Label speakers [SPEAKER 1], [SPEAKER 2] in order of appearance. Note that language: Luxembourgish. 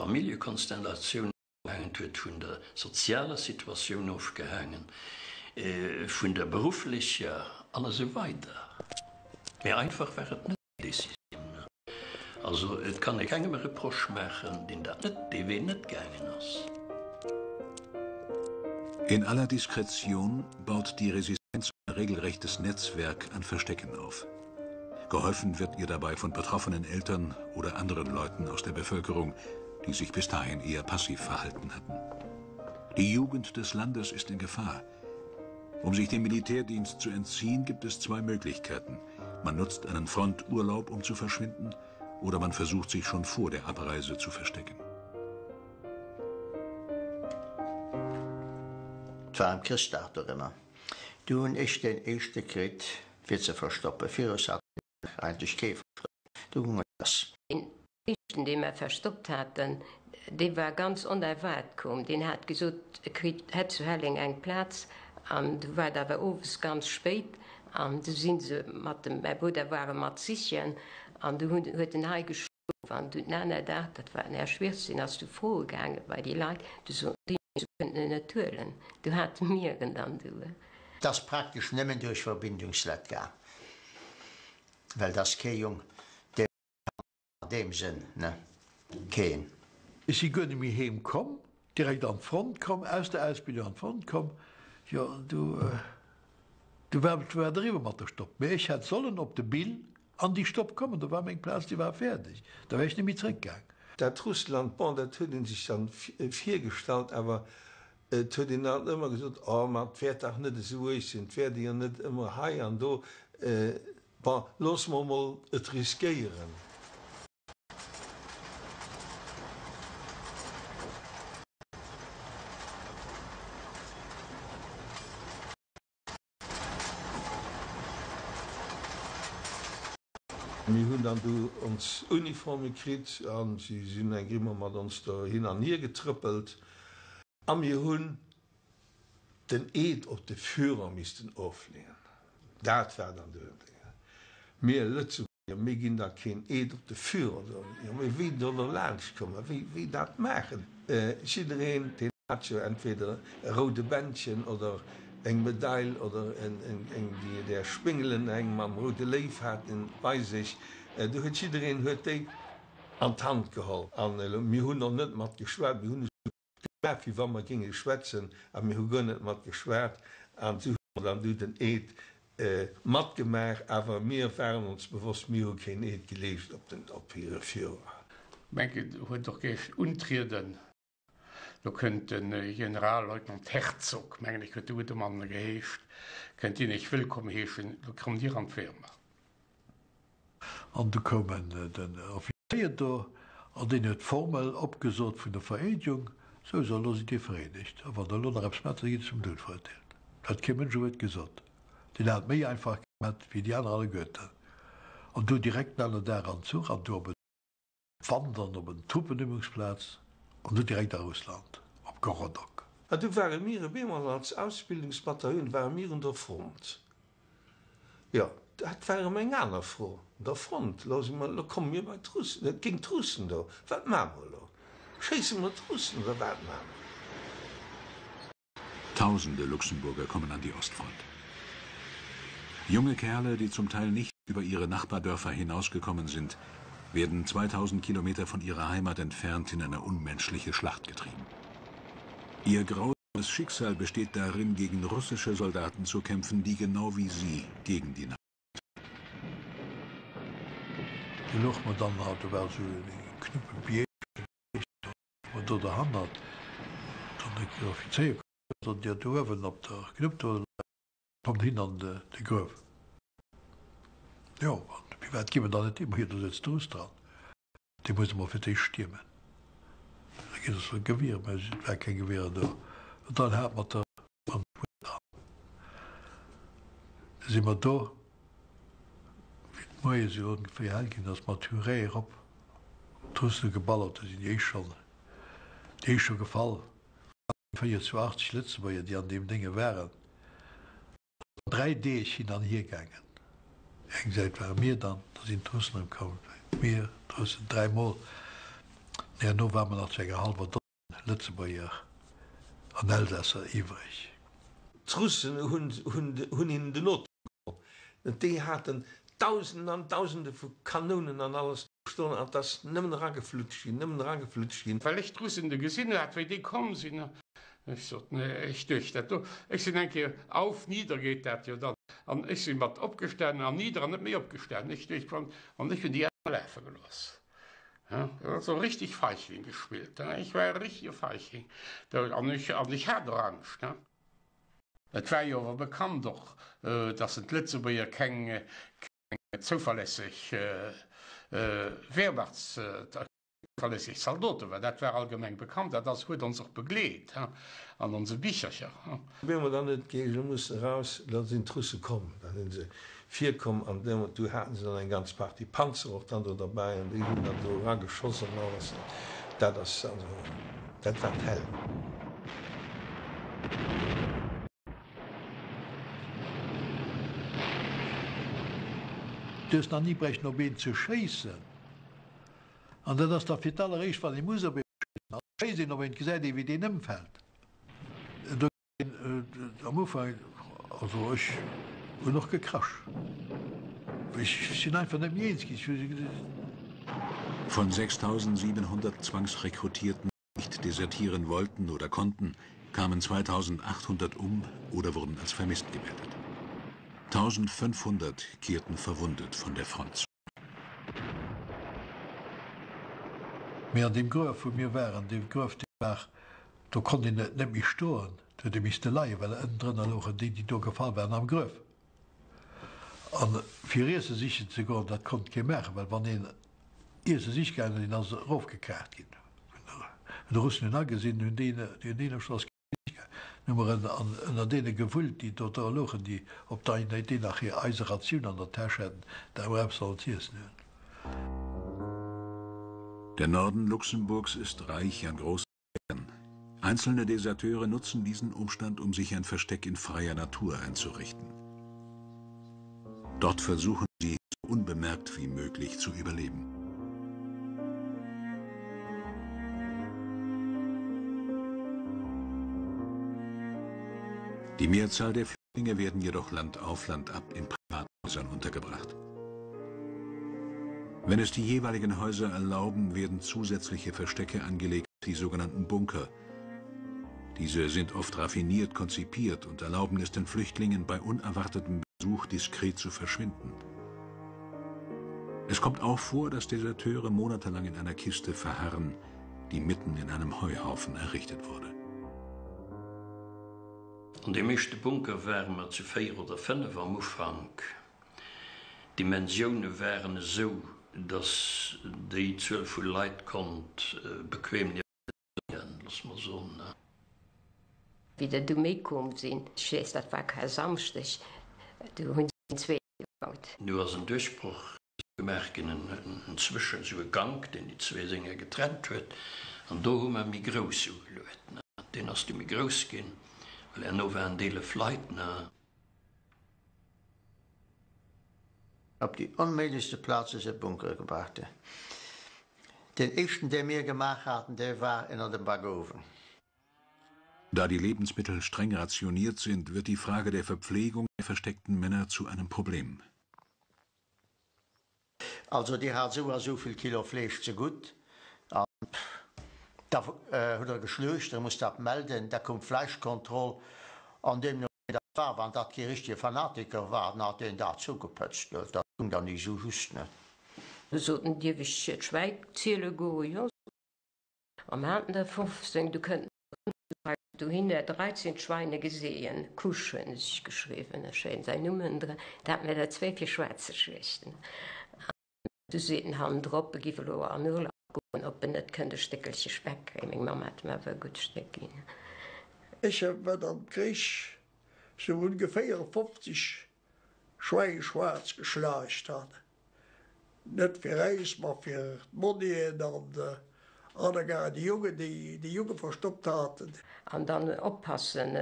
[SPEAKER 1] Familljekonstellatioun ofgehaangen, et huet vun der sozialer Situatioun ofgehaangen, vun der berufflecher an esou weider. Mee einfach war et net, déi Decisioun. Also et kann ee kengem e Reproche maachen, deen dat net, dee Wee net gaangen ass.
[SPEAKER 2] In aller Diskretion baut die Resistenz ein regelrechtes Netzwerk an Verstecken auf. Geholfen wird ihr dabei von betroffenen Eltern oder anderen Leuten aus der Bevölkerung, die sich bis dahin eher passiv verhalten hatten. Die Jugend des Landes ist in Gefahr. Um sich dem Militärdienst zu entziehen, gibt es zwei Möglichkeiten. Man nutzt einen Fronturlaub, um zu verschwinden, oder man versucht sich schon vor der Abreise zu verstecken.
[SPEAKER 3] Et war am Chrëschtdag dorëmmer. Du hunn ech deen éischte kritt fir ze verstoppen. Virus hat eigentlech kee verstoppt. Du gung et lass.
[SPEAKER 4] Deen éischten, dee mer verstoppt haten, dee war ganz onerwaart komm. Deen hat gesot, e kritt, hätt zu Helleng eng Plaz. An du war et awer owes ganz spéit an du si se mat dem, mäi Brudder war e mat sichen an du hunn, huet en hei geschlof. An du den aner Dag, dat war den Här Schwirtz, deen ass du froe gaange bei déi Leit, du soten déi, se kënnten en net huelen. Du hate mir en dann du.
[SPEAKER 3] 't ass praktesch nëmmen duerch Verbindungslett gaang, well 't ass kee Jong, dee an deem Sënn, ne, keen.
[SPEAKER 5] Ech si guer net méi heem komm, direkt an d'Front komm, aus der Ausbildung an d'Front komm. Jo, du, du war, et war eriwwer mat der Stopp. Mee ech hätt sollen op de Bill an déi Stopp kommen, do war meng Plaz, déi war fäerdeg, da wär ech net méi zréckgaang.
[SPEAKER 6] Dat Russland, bon, dat huet ee sech dann virgestallt, awer Et huet een alt ëmmer gesot, Oh, ma et wäert dach net esou uerg sinn, et wäert ee jo net ëmmer hei an do. Bon, loosse mer emol et riskéieren. Mir hunn dann du ons Uniforme kritt a si sinn eng Grimmer mat ons do hin an hier getrëppelt a mir hunn den Eed op de Führer missten ofleeën. Dat war dann du, mir Lëtzebuerger. Jo, mir ginn da keen Eed op de Führer do. Jo, mee wéi do elo laanscht kommen, wéi, wéi dat maachen? Jiddereen, deen hat jo entweder e roude Bändchen oder eng Medail oder eng, eng, déi där Spéngelen, eng mam roude Léiw hat en bei sech. Do huet jiddereen huet déi an d'Hand geholl. An elo, mir hunn och net mat geschwat, mir hunn esou gemaach, wéi wa mer géinge schwätzen, a mir hu guer net mat geschwat. An esou hu mer dann du den Eed matgemaach, awer mir waren ons bewosst, mir hu keen Eed geleescht op den, op hire Führer.
[SPEAKER 7] Mengen huet och géif untrieden. Do kënnt de Generalleutnant Herzog, mengen ech huet de gudde Mann geheescht, kënnt deen iech wëllkomm heeschen, do kommt Dir an d'Wehrmacht.
[SPEAKER 5] An du koum en, den Offizéier do, an deen huet d'Formel opgesot vun der Vereedegung, Sou, sou, elo sidd Dir vereedegt, a wann Der elo nach eppes maacht, da gitt Dir zum Doud verurteelt. Dat huet kee Mënsch e Wuert gesot. Deen hat et méi einfach gemat wéi déi aner alleguerten. An du direkt den aneren Dag an den Zuch an du op e Wandern op en Truppenübungsplaz an du direkt a Russland, op Gorodok.
[SPEAKER 6] An du ware mir op eemol als Ausbildungsbataillon ware mir un der Front. Jo, dat war erëm eng aner Fro. Un der Front, elo si mer, elo komme mir bei d'Russen, géint d'Russen do. Wat maache mer elo? Schéisse mer d'Russen oder wat maache mer?
[SPEAKER 2] Tausende Luxemburger kommen an die Ostfront. Junge Kerle, die zum Teil nicht über ihre Nachbardörfer hinausgekommen sind, werden 2000 Kilometer von ihrer Heimat entfernt in eine unmenschliche Schlacht getrieben. Ihr grausames Schicksal besteht darin, gegen russische Soldaten zu kämpfen, die genau wie sie gegen die Nazis
[SPEAKER 5] Du louch mer dann halt, do war esou e Knupp e Bierg do do derhannert, dann e Offizéier koum, sot, jo do uewen op der Knupp do kommt hin an de Gruef. Jo, an firwat gi mer dann net ëmmer hier, do sëtzt de Russ dran. Dee muss emol fir d'éischt stiermen. Da geet es Gewier, mä et war keng Gewierer do. An dann hat mat der an dran. Da si mer do, wéi et moies esou ongeféier hell ginn ass, mat Hurrä erop op d'Russen geballert. Do sinn déi éischt schonn, déi éischt scho gefall. 84 Lëtzebuerger, déi an deem Dénge waren. 3 Deeg hin an hier gaangen. Eng Säit ware mir dann, da sinn d'Russen erëm komm, mir, d'Russen, dräimol. Herno ware mer nach zu enger hallwer Dosen Lëtzebuerger an Elsässer iwwreg.
[SPEAKER 6] D'Russen hunn hinnen den Otem geholl. Déi haten Dausenden an Dausende vu Kanounen an alles do stoen an et ass nëmmen erageflutscht ginn, nëmmen erageflutscht ginn.
[SPEAKER 7] Well ech d'Russen du gesinn hat, wéi déi komm sinn, ech sot, nee, ech duecht dat do, ech sinn eng Kéier auf, nieder geet dat jo dann, an ech sinn mat opgestanen an nieder an net méi opgestanen, ech duecht, wann, an ech hunn déi aner lafe gelooss. Also richtig Feigling gespillt, ech war e richtige Feigling an ech, an ech hat och Angscht. Et war jo awer bekannt och, datt en d'Lëtzebuerger keng zouverlässeg Wehrmachts, zouverlässeg Zaldote war. Dat war allgemeng bekannt, dat ass, huet ons och begleet an onse Bichercher.
[SPEAKER 6] Wéi mer dann et géige mussen eraus, da sinn d'Russe komm, da si se virkomm an du haten se dann eng ganz Partie Panzer och dann do derbäi an déi hunn dann do erageschoss an alles. Dat ass also, dat war d'Häll.
[SPEAKER 5] Du hues nach ni bräichten op een ze schéissen. An dat ass da fir d'alleréischt, wann ee muss op ee schéissen. An da schéisst een op een, et gesäit ee wéi deen ëmfält. Do geet een am Ufank, also ech hunn och gekrasch. Ech sinn einfach net méi eens ginn.
[SPEAKER 2] Von 6.700 Zwangsrekrutierten, die nicht desertieren wollten oder konnten, kamen 2.800 um oder wurden als vermisst gemeldet. 1.500 kehrten verwundet von der Front zurück.
[SPEAKER 5] Mee an deem Gruef, wou mir waren, dee Gruef, dee war, do konnt een net méi stoen, do huet ee misste leien, well ënnendrënner louchen déi, déi do gefall waren am Gruef. A fir Iesse sichen ze goen, dat konnt kee maachen, well wann een Iesse siche gaangen ass, deen ass erofgekracht ginn. Hunn de Russen hunn agesinn, hunn deen, hunn deen erschoss. Nummeren an ënner deene gewullt, déi do dra louchen, déi op der déi nach hir eise Ratioun an der Täsch hätten, da awer eppes sollen z'iessen hunn.
[SPEAKER 2] Der Norden Luxemburgs ist reich an großen Bären. Einzelne Deserteure nutzen diesen Umstand, um sich ein Versteck in freier Natur einzurichten. Dort versuchen sie so unbemerkt wie möglich zu überleben. Die Mehrzahl der Flüchtlinge werden jedoch Land auf Land ab in Privathäusern untergebracht. Wenn es die jeweiligen Häuser erlauben, werden zusätzliche Verstecke angelegt, die sogenannten Bunker. Diese sind oft raffiniert konzipiert und erlauben es den Flüchtlingen bei unerwartetem Besuch diskret zu verschwinden. Es kommt auch vor, dass Deserteure monatelang in einer Kiste verharren, die mitten in einem Heuhaufen errichtet wurde.
[SPEAKER 1] An deem éischte Bunker ware mer zu 4 oder 5 am Ufank. D'Dimensioune waren esou, dass déi Zuel vu Leit konnt bequem niewent, loosse mer soen.
[SPEAKER 4] Wéi der du méi koom sinn, ech weess, dat war Karsamschdeg, du hunn se den zweete gebaut.
[SPEAKER 1] Du ass en Duerchbroch gemaach ginn, en Zwëschen, esou e Gank, deen déi zwee Dénger getrennt huet, an do hu mer méi grouss ugeluet. Deen ass du méi grouss ginn, well herno waren 11 Leit.
[SPEAKER 3] Op déi onméiglechste Plaze se Bunkere gebraucht. Deen éischten, dee mir gemaach haten, dee war ënner dem Bakowen.
[SPEAKER 2] Da die Lebensmittel streng rationiert sind, wird die Frage der Verpflegung der versteckten Männer zu einem Problem.
[SPEAKER 3] Also Dir hat esou a sou vill Kilo Fleesch ze gutt an da hutt Der geschluecht, Der musst dat melden, da koum d'Fleischkontroll an deemno wéi dat war, wann dat kee richtege Fanatiker war, dann hat deen dat zougepëtzt, dat gung dann ni sou just, ne.
[SPEAKER 4] Du sot en, Dierf ech d'Schwäi ziele goen? Jo, sot en. A mer haten der 15, du kënnt dohinner 13 Schweine gesehen, Kusch hunn ech geschriwwen, e schéin säin Numm ënnendran, da hat mer der zwéi fir schwaarz ze schlichten. An du seet en hannendrop, e giff elo an Urlaub goen, ob en net kënnt e Stéckelche Speck kréien. Meng Mamm hat em awer e gutt Stéck ginn.
[SPEAKER 8] Ech war am Krich sou ongeféier 50 Schwäin schwaarz geschlaacht han. Net fir äis, ma fir d'Monnien an aner gar déi Jongen, déi déi Jonge verstoppt haten.
[SPEAKER 4] An dann oppassen.